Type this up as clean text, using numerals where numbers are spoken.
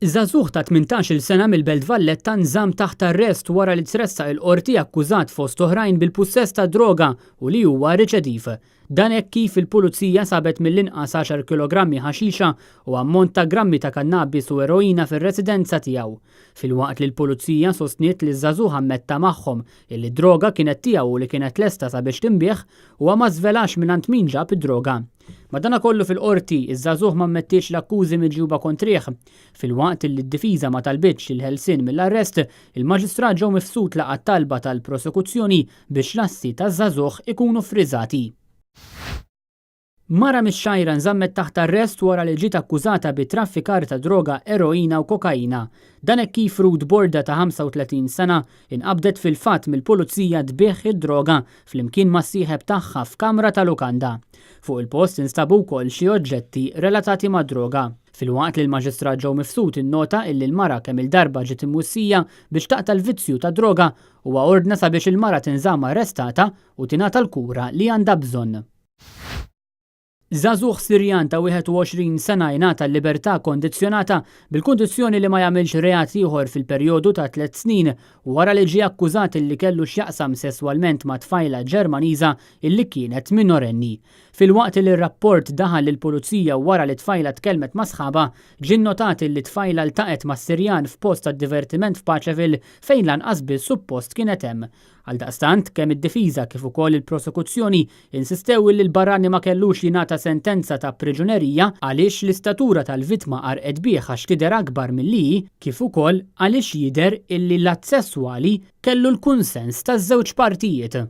Żagħżugħ ta' 18-il sena mill-Belt Valletta nżamm taħt arrest wara li tressaq il-Qorti akkużat fost oħrajn bil-pussess ta' droga u li huwa riċediv. Dan hekk kif il-Pulizija sabet mill-inqas għaxar kilogrammi ħaxixa u ammont ta' grammi ta' kannabis u eroina fir-residenza tiegħu. Filwaqt li l-Pulizija sostniet li ż-żagħżugħ ammetta magħhom illi d-droga kienet tiegħu u li kienet lesta sabiex tinbiegħ, huwa ma żvelax mingħand min ġab id-droga. Madanakollu fil-Qorti, iż-żagħżugħ ma ammettiex l-akkużi miġjuba kontrih. Filwaqt illi d-difiża ma talbitx il-ħelsien mill-arrest, il-Maġistrat Joe Mifsud laqa' t-talba tal-prosekuzzjoni biex l-assi taż-żagħżugħ ikunu ffriżati. Mara mix-Xgħajra nżammet taħt arrest wara li ġiet akkużata bi traffikar ta' droga eroina u kokaina. Dan hekk kif Ruth Borda ta' 35 sena inqabdet fil-fatt mill-Pulizija tbigħ id-droga flimkien mas-sieħeb tagħha f'kamra ta' lukanda. Fuq il-post instabu wkoll xi oġġetti relatati mad-droga. Filwaqt li l-Maġistrat Joe Mifsud innota illi l-mara kemm-il darba ġiet imwissija biex taqta' l-vizzju tad-droga, huwa ordna sabiex il-mara tinżamm arrestata u tingħata l-kura li għandha bżonn. Żagħżugħ Sirjan ta' 21 sena ingħata l-libertà kondizzjonata bil-kundizzjoni li ma jagħmilx reat ieħor fil-perjodu ta' tlett snin wara li ġie akkużat illi kellu x'jaqsam sesswalment ma' tfajla Ġermaniża illi kienet minorenni. Filwaqt li r-rapport daħal lill-Pulizija wara li t-tfajla tkellmet ma' sħabha, ġie nnotat illi t-tfajla ltaqgħet mas-Sirjan f'post tad-divertiment f'Paceville fejn lanqas biss suppost kienet hemm. Għaldaqstant, kemm id-difiża kif ukoll il-prosekuzzjoni insistew illi l-barrani ma kellux jingħata sentenza ta' priġunerija għaliex l-istatura tal-vittma qarrqet bih għax tidher akbar milli hi kif ukoll għaliex jidher illi l-att sesswali kellu l-kunsens taż-żewġ partijiet.